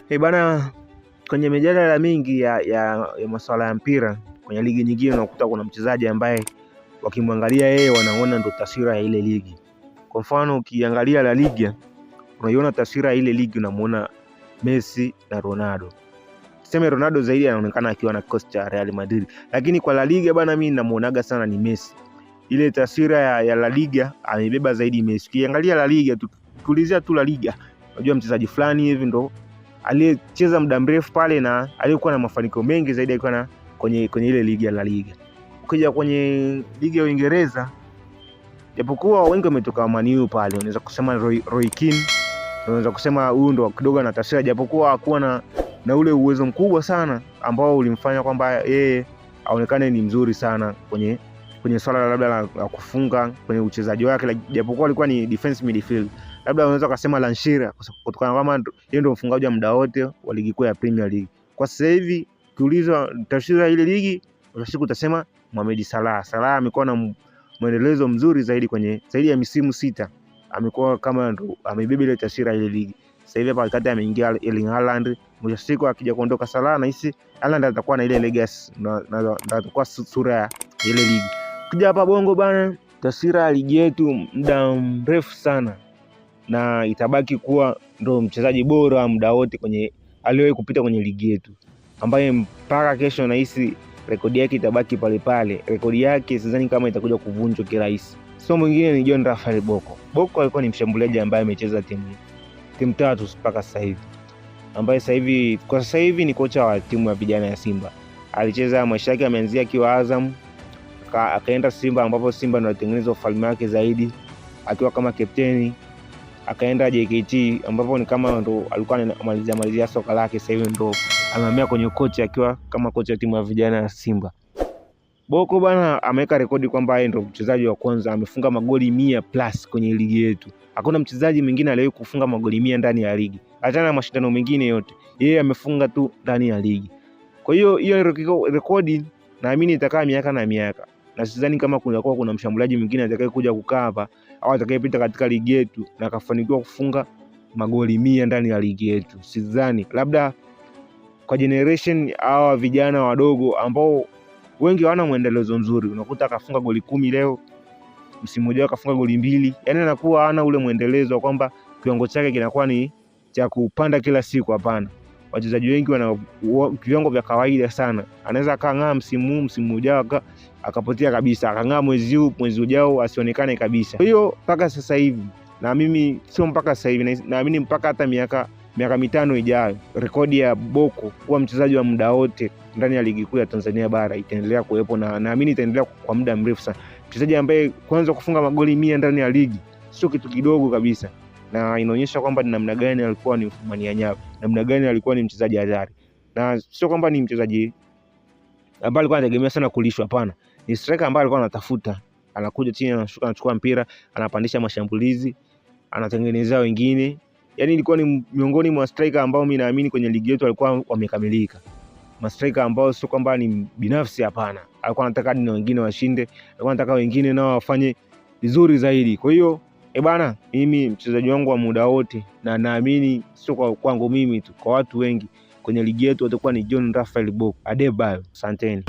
Hey bana, kwenye mijadala mingi ya masuala ya mpira kwenye ligi nyingine unakuta kuna mchezaji ambaye wakimwangalia yeye wanaona ndo taswira ya ile ligi. Kwa mfano ukiangalia La Liga unaiona taswira ya ile ligi, unamuona Messi na Ronaldo. Tuseme Ronaldo zaidi anaonekana akiwa na kikosi cha Real Madrid, lakini kwa La Liga bana, mimi namuonaga sana ni Messi. Ile taswira ya La Liga ameibeba zaidi Messi. Ukiangalia La Liga tu, ukiulizia tu La Liga, unajua mchezaji fulani hivi ndo aliyecheza muda mrefu pale na aliyekuwa na mafanikio mengi zaidi alikuwa na kwenye ile ligi ya La Liga. Ukija kwenye ligi ya Uingereza, japokuwa wengi wametoka Man U pale, unaweza kusema Roy Keane, unaweza kusema huyu ndo kidogo ana taswira, japokuwa hakuwa na ule uwezo mkubwa sana ambao ulimfanya kwamba yeye aonekane ni mzuri sana kwenye swala labda la kufunga kwenye uchezaji wake, japokuwa alikuwa ni defense midfield. Labda unaweza kusema Lanshira kutokana kama yeye ndio mfungaji wa muda wote wa ligi kuu ya Premier League. Kwa sasa hivi ukiulizwa taswira ile ligi, utasiku utasema Mohamed Salah. Salah amekuwa na mwendelezo mzuri zaidi kwenye zaidi ya misimu 6. Amekuwa kama ndo amebeba ile taswira ile ligi. Sasa hivi hapa kati ameingia Erling Haaland, mwisho siku akija kuondoka Salah, nahisi Haaland atakuwa na ile legacy na atakuwa sura ya ile ligi. Ukija hapa Bongo bana, taswira ya ligi yetu muda mrefu sana na itabaki kuwa ndo mchezaji bora muda wote kwenye aliyewahi kupita kwenye ligi yetu, ambaye mpaka kesho nahisi rekodi yake itabaki pale pale. Rekodi yake sidhani kama itakuja kuvunjwa kirahisi. Sio mwingine ni John Raphael Bocco. Bocco alikuwa ni mshambuliaji ambaye amecheza timu 3 mpaka sasa hivi, ambaye sasa hivi kwa sasa hivi ni kocha wa timu ya vijana ya Simba. Alicheza maisha yake ameanzia akiwa Azam, akaenda Simba ambapo Simba ndio alitengeneza ufalme wake zaidi akiwa kama kapteni. Akaenda JKT ambapo ni kama ndo alikuwa anamalizia soka lake, sasa hivi ndo amehamia kwenye kocha akiwa kama kocha wa timu ya vijana ya Simba. Bocco bana ameweka rekodi kwamba yeye ndo mchezaji wa kwanza amefunga magoli 100+ kwenye ligi yetu. Hakuna mchezaji mwingine aliyewahi kufunga magoli 100 ndani ya ligi. Achana na mashindano mengine yote, yeye amefunga tu ndani ya ligi. Kwa hiyo hiyo rekodi naamini itakaa miaka na miaka. Na sidhani kama kuna mshambuliaji mwingine atakayekuja kukaa hapa au atakayepita katika ligi yetu na akafanikiwa kufunga magoli 100 ndani ya ligi yetu. Sidhani. Labda kwa generation hawa vijana wadogo ambao wengi hawana mwendelezo mzuri, unakuta akafunga goli 10 leo, msimu ujao akafunga goli 2. Yaani anakuwa hana ule mwendelezo wa kwamba kiwango chake kinakuwa ni cha kupanda kila siku. Hapana. Wachezaji wengi wana viwango vya kawaida sana. Anaweza akang'aa msimu huu, msimu ujao akapotea kabisa, akang'aa mwezi huu, mwezi ujao asionekane kabisa. Kwa hiyo mpaka sasa hivi, na mimi sio mpaka sasa hivi, naamini mpaka hata miaka 5 ijayo, rekodi ya Bocco kuwa mchezaji wa muda wote ndani ya ligi kuu ya Tanzania bara itaendelea kuwepo, na naamini itaendelea kwa muda mrefu sana. Mchezaji ambaye kwanza kufunga magoli 100 ndani ya ligi sio kitu kidogo kabisa, na inaonyesha kwamba ni namna gani alikuwa ni mfumania nyavu, namna gani alikuwa ni mchezaji hatari. Na sio kwamba ni mchezaji ambaye alikuwa anategemea sana kulishwa, hapana. Ni striker ambaye alikuwa anatafuta, anakuja chini, anashuka, anachukua mpira, anapandisha mashambulizi, anatengenezea wengine. Yaani ilikuwa ni miongoni mwa striker ambao mimi naamini kwenye ligi yetu walikuwa wamekamilika. Ma striker ambao sio kwamba ni binafsi, hapana. Alikuwa anataka hadi na wengine washinde, alikuwa anataka wengine nao wafanye vizuri zaidi. Kwa hiyo bana, mimi mchezaji wangu wa muda wote, na naamini sio kwa kwangu mimi tu, kwa watu wengi kwenye ligi yetu watakuwa ni John Raphael Bocco. Adebayo, asanteni.